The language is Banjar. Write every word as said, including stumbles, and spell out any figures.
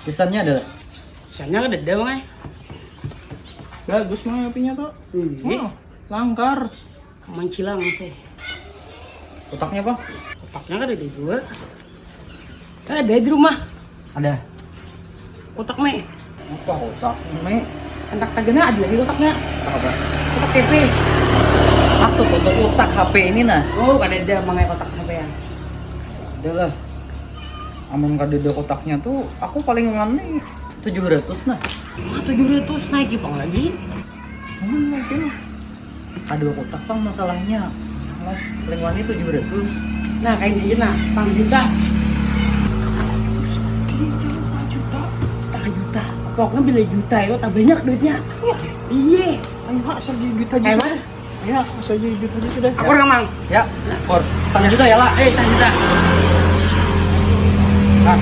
Tulisannya ada. Misalnya ada ada, Mang, eh. Bagus, Mang, apinya tuh. Hmm. Oh, langkar. Mancilang sih. Kotaknya apa? Kotaknya kan ada dua. Eh, ada di rumah. Ada. Kotak me. Apa kotak me? Entak tagana ada lagi kotaknya. Apa? Kotak K P. Maksud untuk utak H P ini nah. Oh, kada ada, Mang, eh, kotak H P ya. Adalah. Amun kada ada kotaknya tuh, aku paling wani tujuh ratus nah. Wah, tujuh ratus naik, Pang, lagi. Hmm, mungkin ada kotak, Pang, masalahnya. Nah, paling wani tujuh ratus. Nah, kayak gini nah, setengah juta. Setengah juta. Pokoknya bila juta itu tak banyak duitnya. Iya. Ayo, Ha, asal jadi duit aja Kayak sudah. mana? Ayo, Ha, asal jadi duit aja sudah. Aku udah, Mang. Ya, Kor, setengah juta ya lah. Eh, setengah juta. Nah,